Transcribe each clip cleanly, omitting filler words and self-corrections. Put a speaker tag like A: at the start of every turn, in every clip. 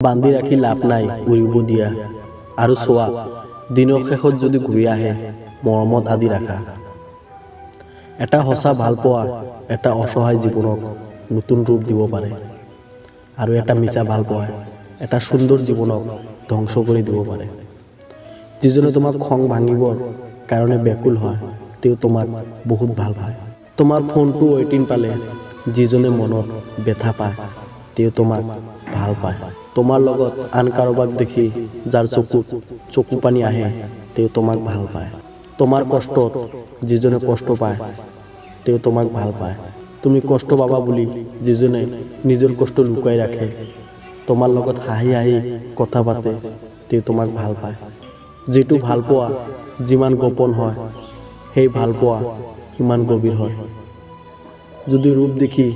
A: বান্ধি ৰাখি লাভ নাই, উৰিব দিয়া। আৰু চোৱা, দিনৰ শেষত যদি ঘূৰি আহে, মৰমত আদি ৰাখা। এটা সঁচা ভালপোৱা এটা অসহায় জীৱনক নতুন ৰূপ দিব পাৰে আৰু এটা মিছা ভালপোৱা এটা সুন্দৰ জীৱনক ধ্বংস কৰি দিব পাৰে। যিজনে তোমাক খং ভাঙিবৰ কাৰণে ব্যাকুল হয়, তেওঁ তোমাক বহুত ভাল পায়। তোমাৰ ফোনটো ৱেটিং পালে যিজনে মনত ব্যথা পায়, তেওঁ তোমাক ভাল পায়। তোমাৰ লগত আন কাৰোবাক দেখি যাৰ চকুত চকু পানী আহে, তেওঁ তোমাক ভাল পায়। তোমাৰ কষ্টত যিজনে কষ্ট পায়, তেওঁ তোমাক ভাল পায়। তুমি কষ্ট পাবা বুলি যিজনে নিজৰ কষ্ট লুকাই ৰাখে, তোমাৰ লগত হাঁহি হাঁহি কথা পাতে, তেওঁ তোমাক ভাল পায়। যিটো ভালপোৱা যিমান গোপন হয়, সেই ভালপোৱা সিমান গভীৰ হয়। যদি ৰূপ দেখি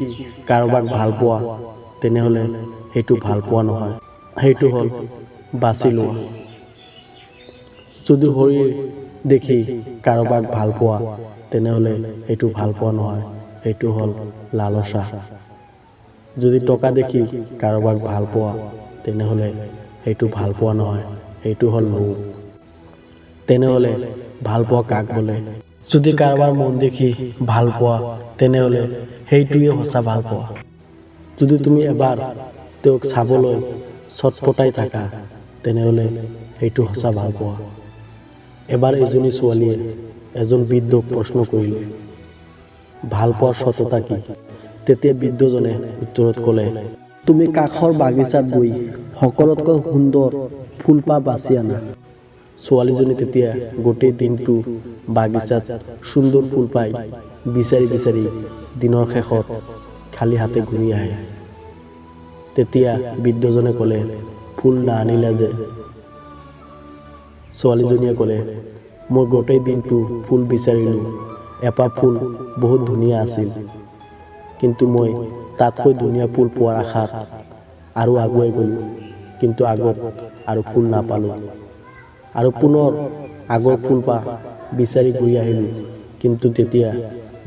A: কাৰোবাক ভাল পোৱা, তেনেহ'লে সেইটো ভালপোৱা নহয়, সেইটো হ'ল বাছি লোৱা। যদি শৰীৰ দেখি কাৰোবাক ভাল পোৱা, তেনেহ'লে সেইটো ভালপোৱা নহয়, সেইটো হ'ল লালসা। যদি টকা দেখি কাৰোবাক ভাল পোৱা, তেনেহ'লে সেইটো ভালপোৱা নহয়, সেইটো হ'ল লোভ। তেনেহ'লে ভালপোৱা কাক বোলে? যদি কাৰোবাৰ মন দেখি ভাল পোৱা, তেনেহ'লে সেইটোৱে সঁচা ভালপোৱা। যদি তুমি এবাৰ তেওঁক চাবলৈ ছটফটাই থাকা, তেনেহ'লে সেইটো সঁচা ভালপোৱা। এবাৰ এজনী ছোৱালীয়ে এজন বৃদ্ধক প্ৰশ্ন কৰিলে, ভালপোৱাৰ সততা কি? তেতিয়া বৃদ্ধজনে উত্তৰত ক'লে, তুমি কাষৰ বাগিচাত গৈ সকলোতকৈ সুন্দৰ ফুলপাহ বাছি আনা। ছোৱালীজনী তেতিয়া গোটেই দিনটো বাগিচাত সুন্দৰ ফুল পাই বিচাৰি বিচাৰি দিনৰ শেষত খালী হাতে ঘূৰি আহে। তেতিয়া বৃদ্ধজনে ক'লে, ফুল নাআনিলা যে? ছোৱালীজনীয়ে ক'লে, মই গোটেই দিনটো ফুল বিচাৰিলোঁ, এপাহ ফুল বহুত ধুনীয়া আছিল, কিন্তু মই তাতকৈ ধুনীয়া ফুল পোৱাৰ আশাত আৰু আগুৱাই গ'লোঁ, কিন্তু আগত আৰু ফুল নাপালোঁ। আৰু পুনৰ আগৰ ফুলপাহ বিচাৰি ঘূৰি আহিলোঁ, কিন্তু তেতিয়া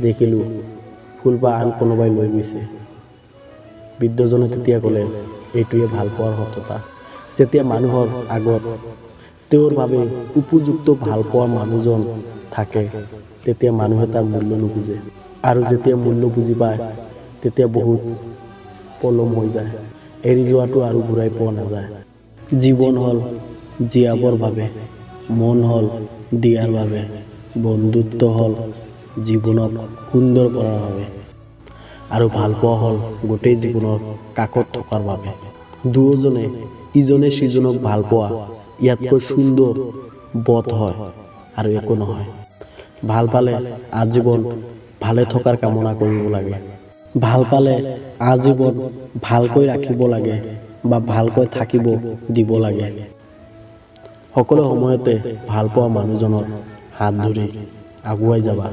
A: দেখিলোঁ ফুলপাহ আন কোনোবাই লৈ গৈছে। বৃদ্ধজনে তেতিয়া ক'লে, এইটোৱে ভালপোৱাৰ সততা। যেতিয়া মানুহৰ আগত তেওঁৰ বাবে উপযুক্ত ভালপোৱা মানুহজন থাকে, তেতিয়া মানুহে তাৰ মূল্য নুবুজে, আৰু যেতিয়া মূল্য বুজি পায়, তেতিয়া বহুত পলম হৈ যায়। এৰি যোৱাটো আৰু ঘূৰাই পোৱা নাযায়। জীৱন হ'ল জীয়াবৰ বাবে, মন হ'ল দিয়াৰ বাবে, বন্ধুত্ব হ'ল জীৱনক সুন্দৰ কৰাৰ বাবে, আৰু ভালপোৱা হ'ল গোটেই জীৱনৰ কাষত থকাৰ বাবে। দুয়োজনে ইজনে সিজনক ভালপোৱা ইয়াতকৈ সুন্দৰ বধ হয় আৰু একো নহয়। ভাল পালে আজীৱন ভালে থকাৰ কামনা কৰিব লাগে। ভাল পালে আজীৱন ভালকৈ ৰাখিব লাগে বা ভালকৈ থাকিব দিব লাগে। সকলো সময়তে ভালপোৱা মানুহজনৰ হাত ধৰি আগুৱাই যাবা,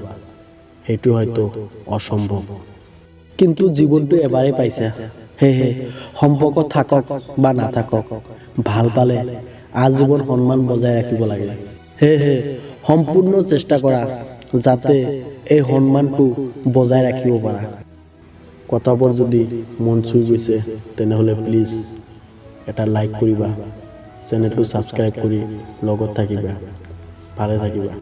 A: সেইটো হয়তো অসম্ভৱ, কিন্তু জীৱনটো এবাৰেই পাইছে। সেয়েহে সম্পৰ্ক থাকক বা নাথাকক, ভাল পালে আজীৱন সন্মান বজাই ৰাখিব লাগে। সেয়েহে সম্পূৰ্ণ চেষ্টা কৰা যাতে এই সন্মানটো বজাই ৰাখিব পাৰা। কথাবোৰ যদি মন চুই গৈছে, তেনেহ'লে প্লিজ এটা লাইক কৰিবা, চেনেলটো ছাবস্ক্ৰাইব কৰি লগত থাকিবা। ভালে থাকিবা।